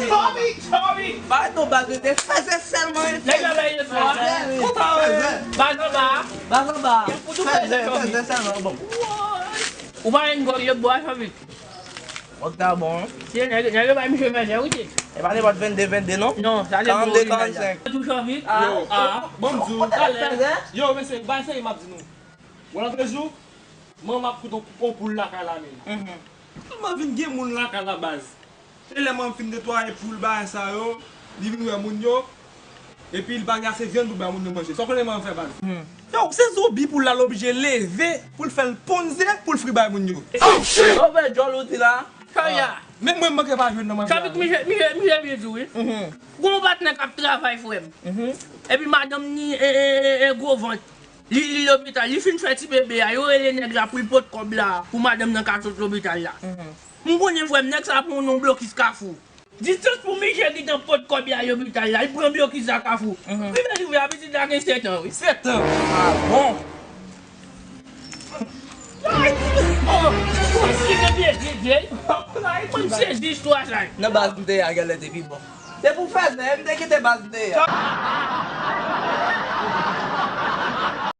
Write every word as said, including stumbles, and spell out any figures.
Chòbi, chòbi. Ba nou baz de fèzè sèlman. Nèg la bay de twa. Fèzè, wi. Fèzè. Baz anba. Baz anba. Fèzè, fèzè sèlman. Bon. Ou pa gen gòl yo bwa chòbi. Wòk ta bon, hein? Se nèg, nèg yo bay misye fèzè, wi, se. E pa nenpòt vennde, vennde, non? Non, sa se karannde, karannsenk. Tou chòbi. Ah. Yo, ah. Bon, m di w. Talè. Yo, mesye, bay sa m ap di nou. Wè lòt jou, manman ap koute yon poul lakay la, men. Manman vin gen moun lakay la, baz. E lè manman fin netwaye poul bagay sa yo, li vin wè moun yo, epi li pa gen ase vyann pou bay moun yo manje. Sa w konnen manman fè, baz? Yo, se zonbi poul la, l oblije leve pou l fè l ponn ze, pou l fri bay moun yo. Yo, fè djòl ou di la. Kaya. Menm mwen, m manke pa jwenn nan manje. Chòbi, misye, misye, misye byen di w, wi. Gon patnè k ap travay, frè m. Epi madanm ni e, e, e, e gwo vant. Li, li lopital, li fin fè ti bebe a, yo rele nèg la pou l pot kòb la, pou madanm nan ka sot lopital la. M konnen frè m, nèg sa pran yon blokis Kafou. Distans pou misye gentan pot kòb la lopital la, li pran blokis la Kafou. Li vin ouvri a, pitit la gen sèt an, wi. Sèt an? Ah bon? Oh, oh, si gen byen, byen, byen. Mwen sezi istwa sa. Nan baz m te ye a, genlè te pi bon. Se pou fèzè, m te kite baz m te ye a.